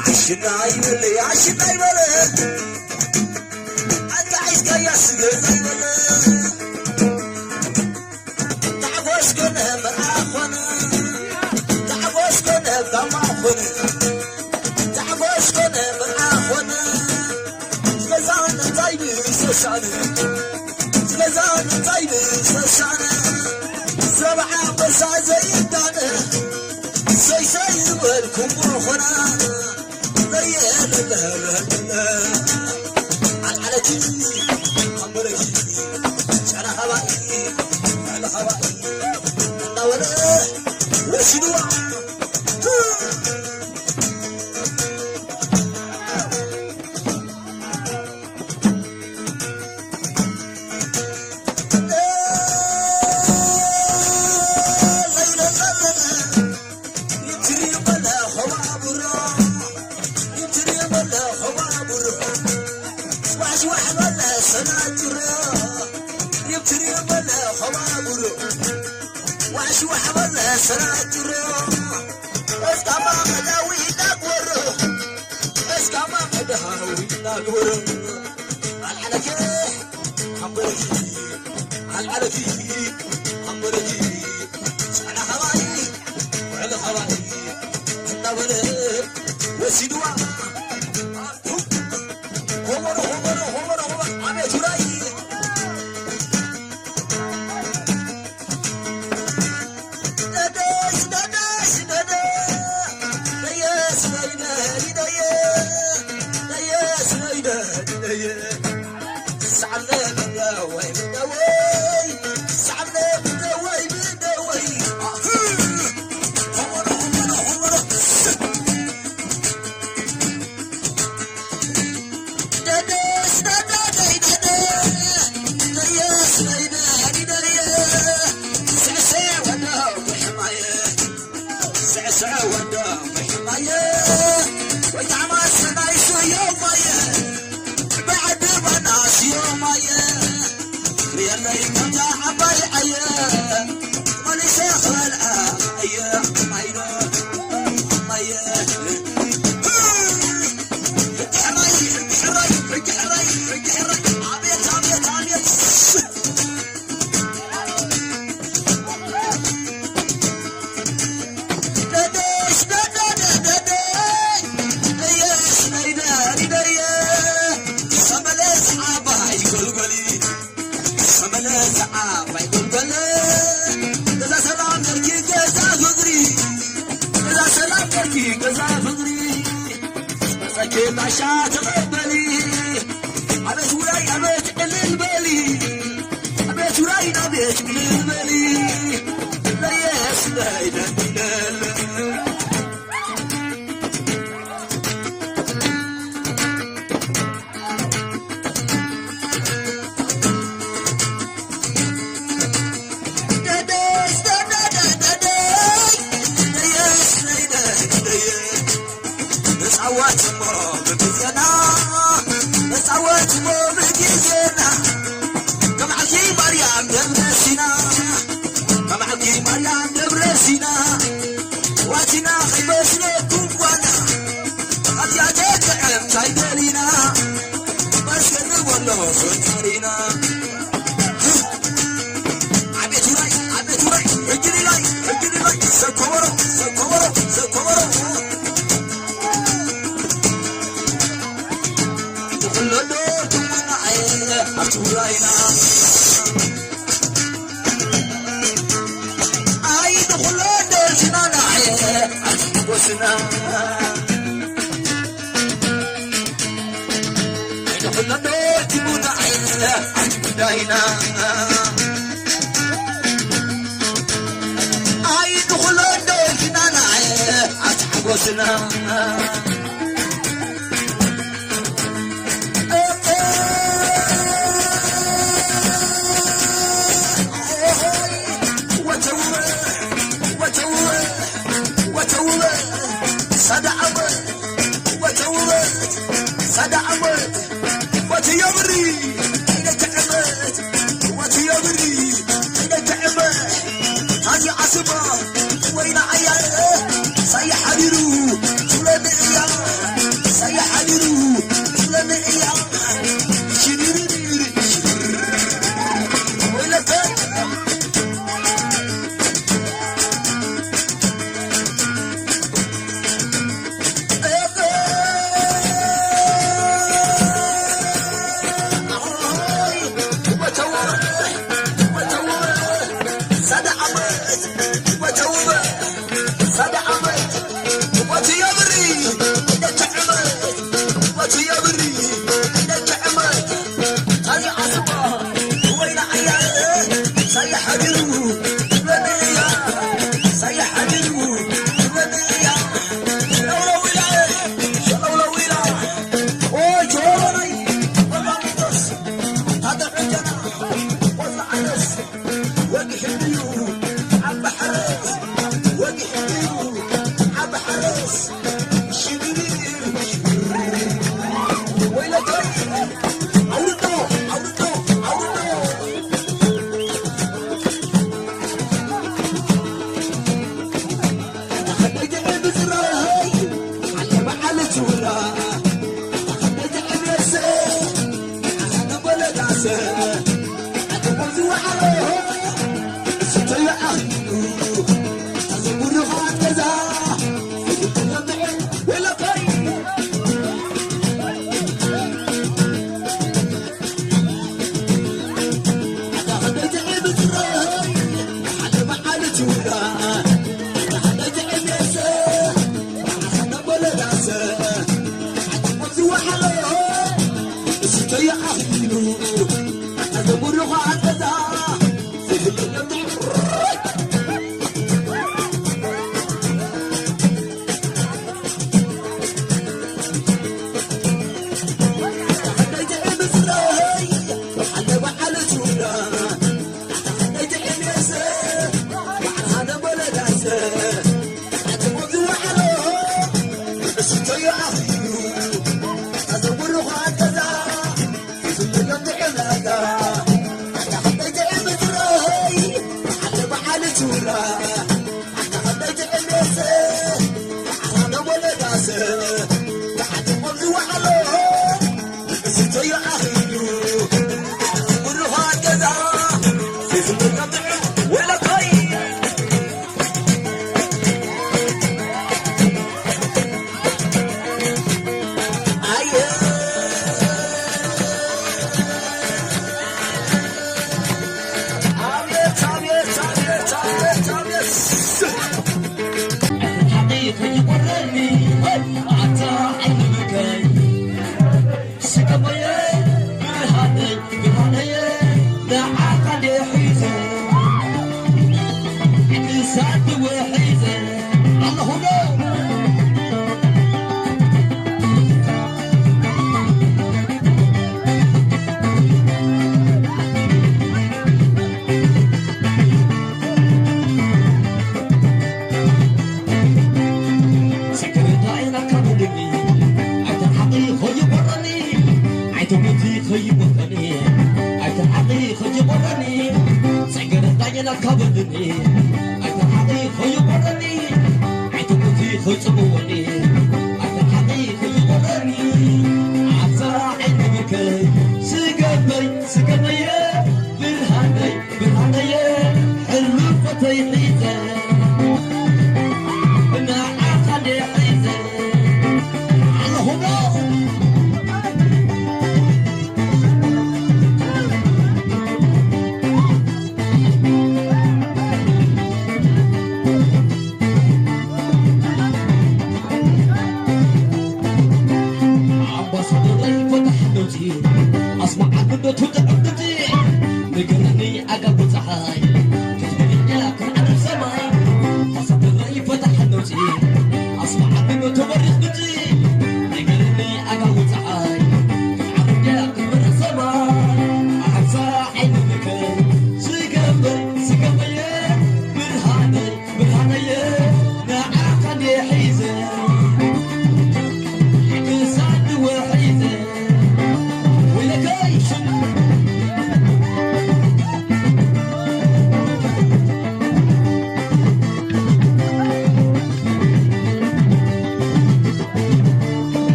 ኣሽና ይበል ኣሽና ይበል ኣጣዒስካያ ስገዛ ይበል ታዕጎስ ኮነ መርዓ ኮነ ታዕጎስ ኮነ ጋማ ኮነ ታዕጎስ ኮነ መርዓ ኮነ ስለዛ እንታይ ብሰሻነ ስለዛ እንታይ ብሰሻነ ዘብዓ በሳ ዘይዳነ ሰይሰይ ዝበልኩም ኾና ለየለለለለ ኣልዓለኪ ኣንበረኪ ጨና ኸባኢ ልዕሊ ኸባኢ እናበለ ወሲድዋ ዋሽዋሕ በለ ሰናጅሮ እስካማ መዳዊ ናግበሮ እስካማ መዳዊ ናግበሮ ኣልዓለከ ሓንበረኪ ኣልዓለኪ ሓንበረኪ ጻዕዳ ኸባይ ውዕሊ ኸባይ እናበለ ወሲድዋ ኣቱ ሆበሮ ሆበሮ ሆበሮ ሆበሮ ኣቤት ውራይ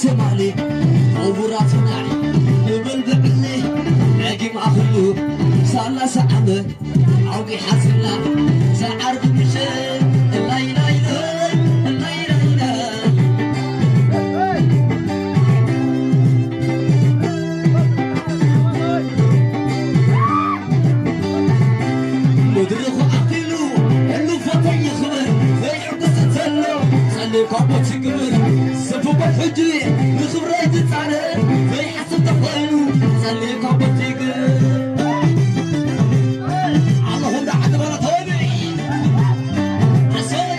ትማሊ ክቡራትና ንብል ብዕሊ፣ ደጊም ኣኽሉ ሰላሳ ዓመት ኣውጊሓትና፣ ሰዓር ብምሸት እላይ ላይ ላይ፣ እላይ ላይ ላይ። መድረኹ ዓኺሉ፣ ሕሉፎተይ ይኽበር፣ ዘይሕጉስ እንተሎ፣ ጸሊም ካቦት ይግበር። ስፉበት ሕጂ ንኽብረይ ዝጻረ፣ ዘይሓስብ ተኾይኑ፣ ጸሊም ካቦት ይግበር። ኣለኹ እንዳ ዓዲ በረቶኒ። ኣሰይ!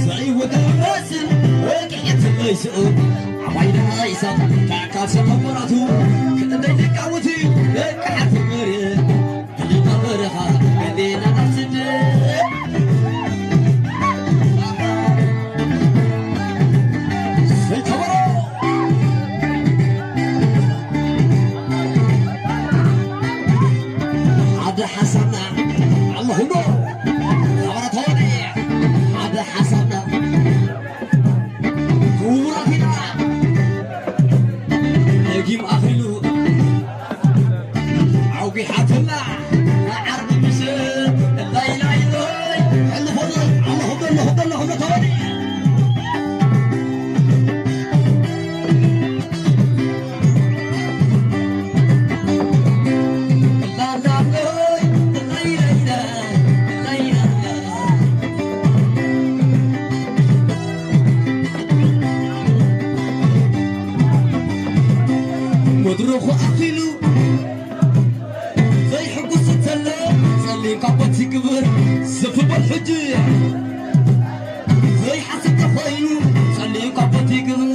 ዘይወደቕ መስል ወግዒ ትመይስኡ፣ ኣባይ ደሃይሳ ታካ ሰፈራቱ፣ ክንደይ ደቃውቲ ደቂ ሓንቲ መሬት፣ ክልተ በረኻ፣ ገሌና ናብ ስደት። ሰይ ከበሮ! ሓደ ሓሳብና ኣለኹ ዶ? ኣባራታወኒ ሓደ ሓሳብና ክቡራት ኢና። ደጊም ኣኺሉ ኣውጊሓትና ዓርቢ ምሸት፣ እላይ፣ እላይ፣ እላይ፣ ሕልፎ፣ ሕልፎ፣ ሕልፎ፣ ሕልፎ፣ ተወኒ። መድረኹ ኣኺሉ ዘይሕጉስ እንተሎ ጸሊም ካቦት ይግበር። ስፍ በል ሕጂ ዘይሓስብ ተኾይኑ ጸሊም ካቦት ይግበር።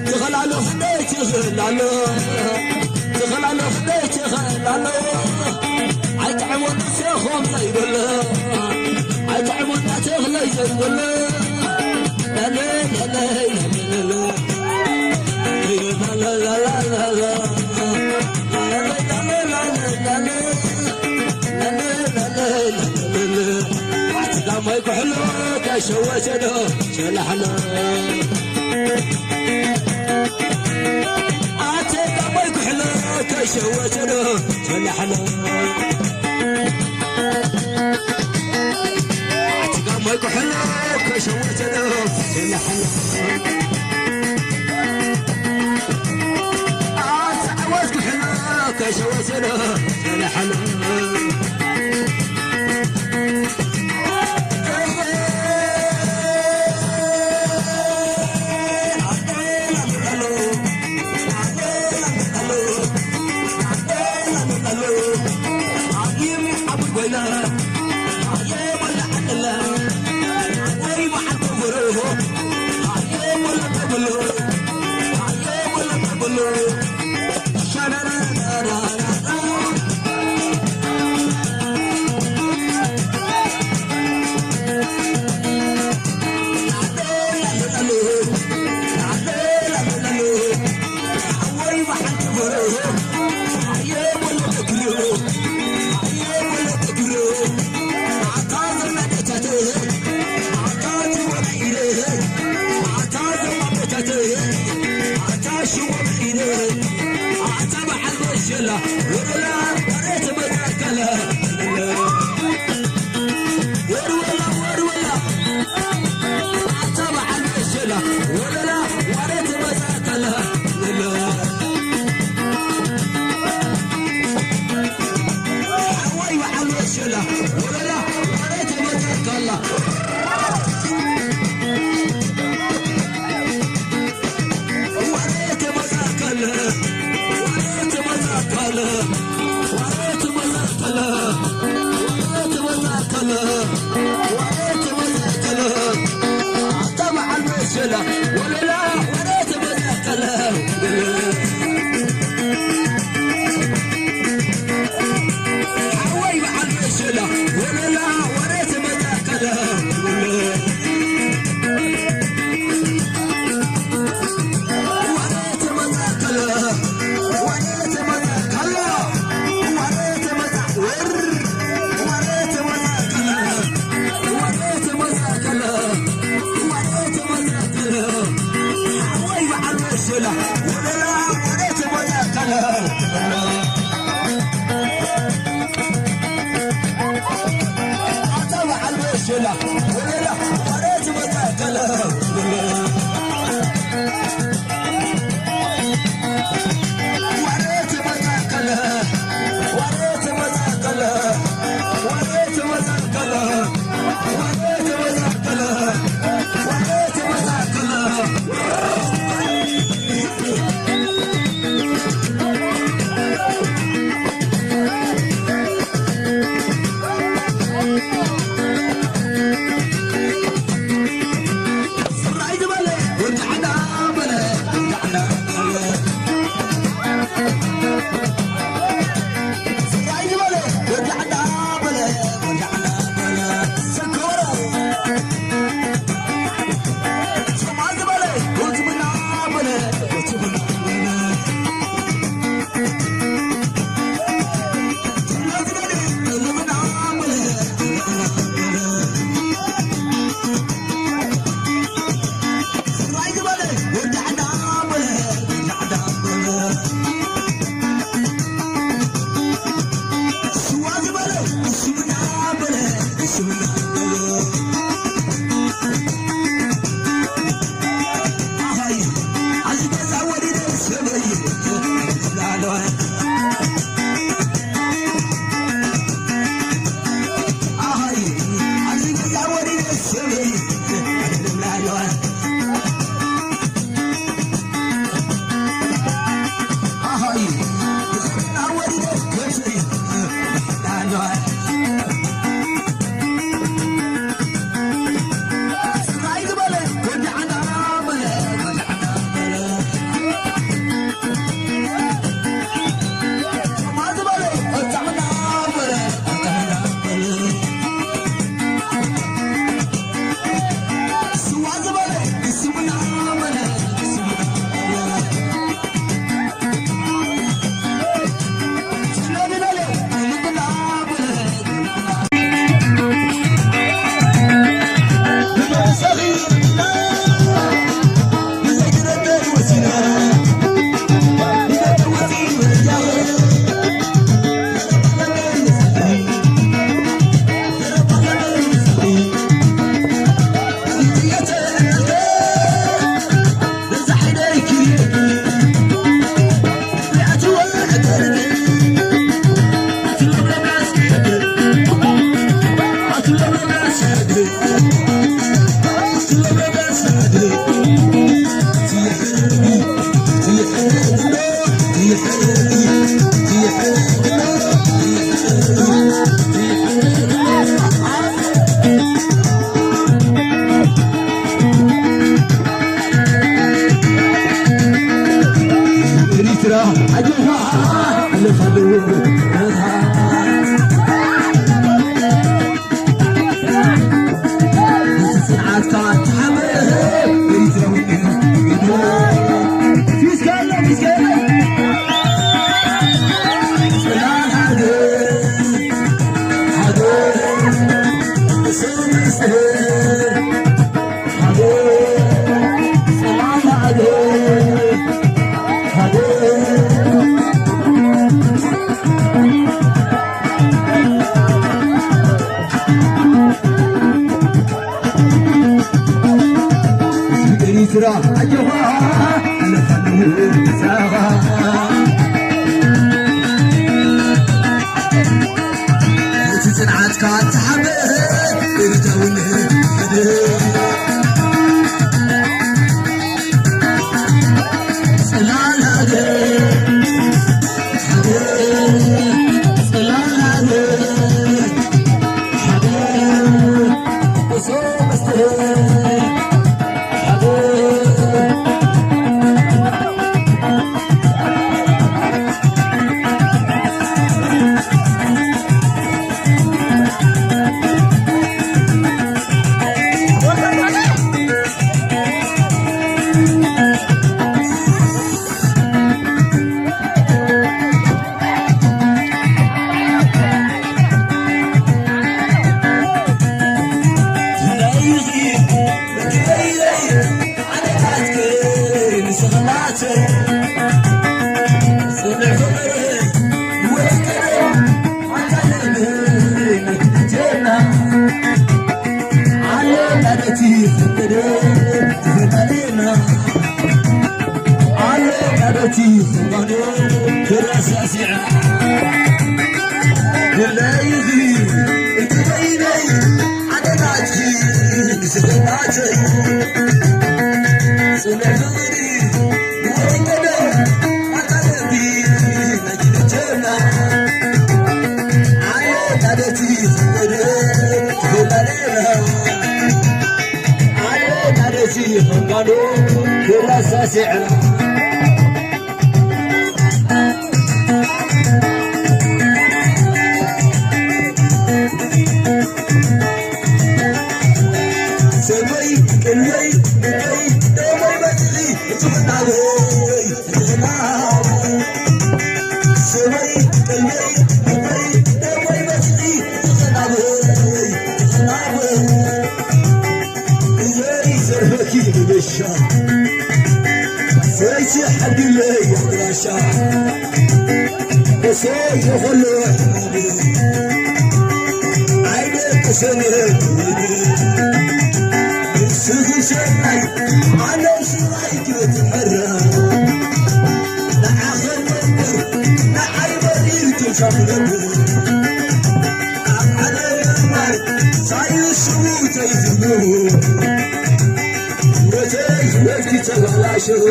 ትኽላሉ ክንደይ ትኽላሉ ትኽላሉ ክንደይ ትኽላሉ ኣይጥዕሞን ንስኹም ዘይብሉ ኣይጥዕሞን ናተኽለይ ዘይብሉ ዳማይ ኩሕሎ ከሸወሸዶ ሸላሕሎ ኣተ ዳማይ ኩሕሎ ከሸወሸዶ ሸላሕሎ ኣተ ዳማይ ኩሕሎ ከሸወሸዶ ሸላሕሎ ኣተ ዓወት ኩሕሎ ከሸወሸዶ ሸላሕሎ ኤሪትራ ኣጆኻ፣ ኣለፋ ኣለዎ። ጽንዓትካ ተሓበ፣ ኤሪትራዊ። ፊስካ ኣሎ፣ ፊስካ ኣሎ። ጽላል ሃገር፣ ሃገር፣ ስም እስትሄር። ኤሪትራ ኣጆኻ፣ ኣለፋ ኣለዎ ምሳኻ። እቲ ጽንዓትካ ተሓበ፣ ኤሪትራውነት። ጽላል ሃገር፣ ሃገር፣ ጽላል ሃገር፣ ሃገር፣ እሶ መስተ፣ ሃገር። ሰበይ ቀልበይ ልበይ ደሞይ መፅኢ እቲ ፍናወይ እቲ ፍናወይ ሰበይ ቀልበይ ልበይ ደሞይ መፅኢ እቲ ፍናወይ እቲ ፍናወይ እዘይ ዘርበኪ ንበሻ ሰይቲ ሓድለይ ኣድራሻ እሰይ የኾሎ ኣይደቅሰን ስግሸናይ ኣነው ሽራይ ክትመራ ንዓኸን መንበር ንዓይ መሪር ተሻፍለብ ኣብ ሓደ ግንባር ሳይንስቡ ተይዝብሩ ወተይ ወትኪ ተባላሸው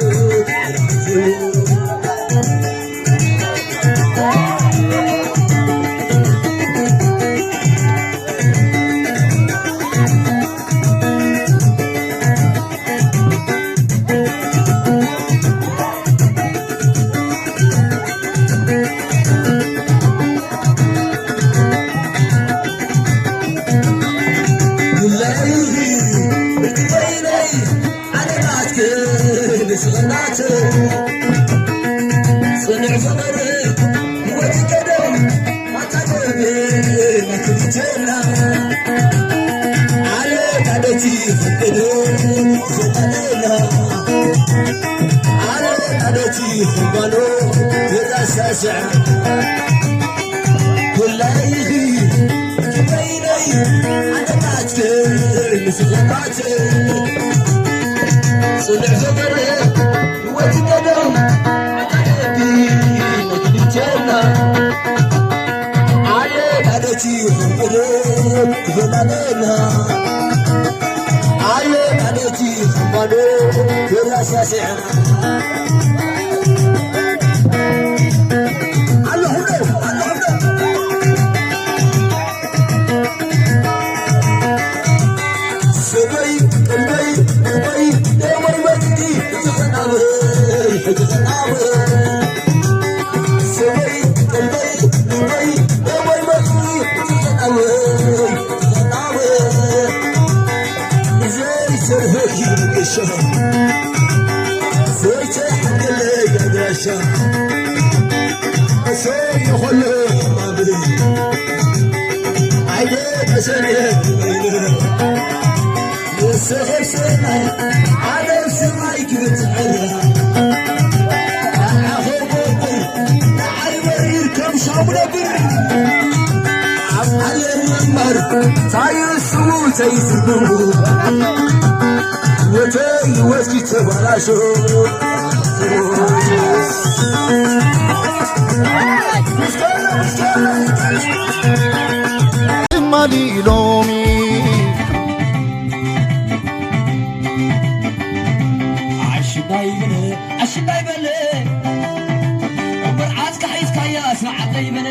ዘጠለና ኣረ ኣደቲ ባኖ የራሳስዕ ኩላይኺ በይነይ ኣደታትክር ምስኸታት ጽንዕ ዘበረ ወትቀደም ኣታደቢ መክሊቴና ኣየ ኣደቲ ኽንቅር ዘላለና ኣየ ኣደቲ ኽንባዶ ክራስያስያ ኣለኹ ዶ ኣለኹ ዶ ሰበይ ቀልበይ ልበይ ደመይ መጥቂ ዝኸናበይ ዝኸናበይ ሰበይ ቀልበይ ልበይ ደመይ መጥቂ ዝኸናበይ ዝኸናበይ ዘይሰርሕኪ ገሻ ዘይተሓደለ ገሻ ሰይ ይኾነ ማብሪ ኣይደ ተሰንየ ንስኺ ሰማይ ዓለም ሰማይ ክብጽሐላ ኣኾቦቦ ንዓይ ወሪር ከም ሻሙነ ብሪ ኣብ ዓለም ምንባር ታይስሙ ተይስሙ ወተይ ወስኪ ተባላሾ ትማሊ ሎሚ ኣሽዳይ በለ ኣሽዳይ በለ እምበር ዓስካ ሒዝካያ ስርዓተይ በለ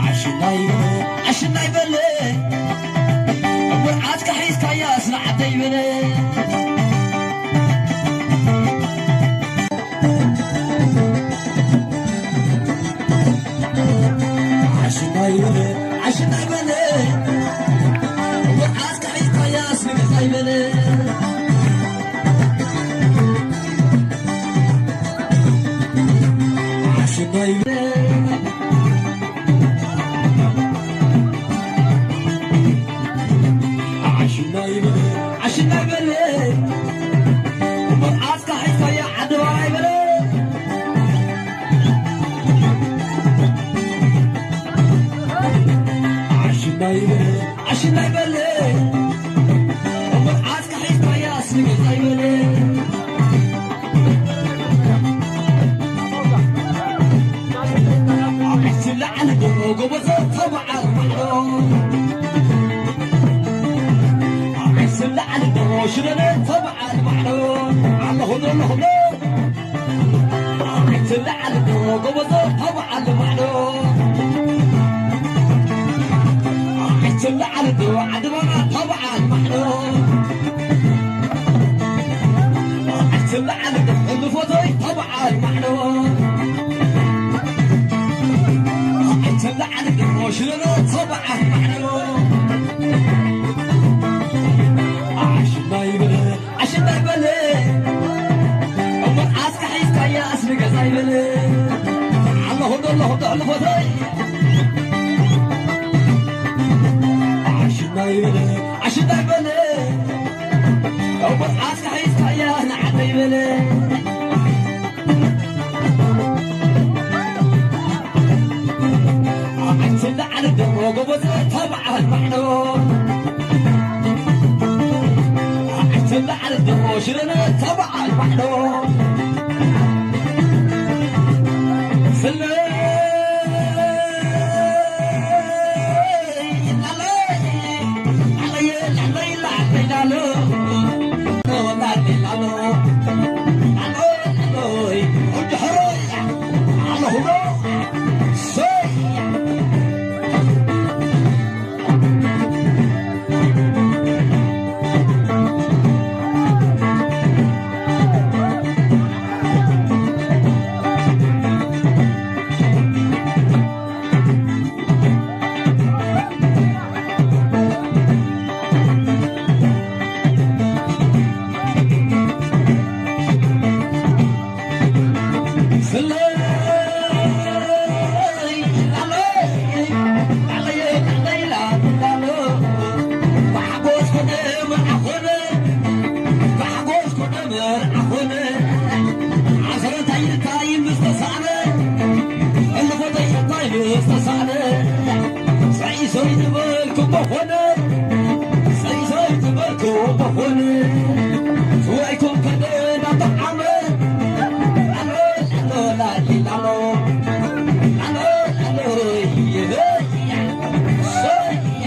ኣሽናይ በለ ኣሽናይ በለ እምበር ዓስካ ሒዝካያ ስርዓተይ በለ ኣሽናይ በለ ኣሽናይ በለ እምበር ዓስካ ሒዝካያ ስርዓተይ በለ ኣሽናይ በለ ዓሽና ይበለ ዓሽና ይበለ እምበር ዓስካ ሒዝካያ ዓደባባይ በለ ዓሽና ይበለ ዓሽና ይበለ እምበር ዓስካ ሒዝካያ ስሚታ ይበለ ዓስላ ዓለ ዶ ጎበዞ ተባዓል ማዕዶ ዓስላ ዓለ ዶ ሽለለ ተባዓል ማዕዶ ኣለኹ ዶ ኣለኹ ዶ ዓስላ ዓለ ዶ ጎበዞ ተባዓል ማዕዶ ዓስላ ዓለ ዶ ዓድባና ተባዓል ማዕዶ ዓስላ ዓለ ዶ ሕልፎቶይ ተባዓል ማዕዶ ዓስላ ዓለ ዶ ሽለለ ተባዓል ማዕዶ ዓሽና ይበለ ዓሽና ይበለ እሞ ዓስካ ሒዝካያ ኣስሊ ገዛ ይበለ ኣለኹ ዶ ኣለኹ ዶ ሕልፎቶይ ዓሽና ይበለ ዓሽና ይበለ እሞ ዓስካ ሒዝካያ ንዓደ ይበለ ዓስላ ዓለ ዶ ጎበዞ ተባዓል ማዕዶ ዓስላ ዓለ ዶ ሽለለ ተባዓል ማዕዶ ስለ ሆነ ስዋይኩም ከደና ብዓመት ላሎ ላሎ ላሊ ላሎ ላሎ ላሎ ይህያ ሰያ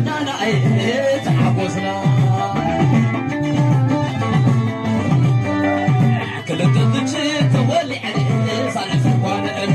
ናናይ ተሓጎስና ክልተ ትች ተወሊዐን ሳልስ ጓነን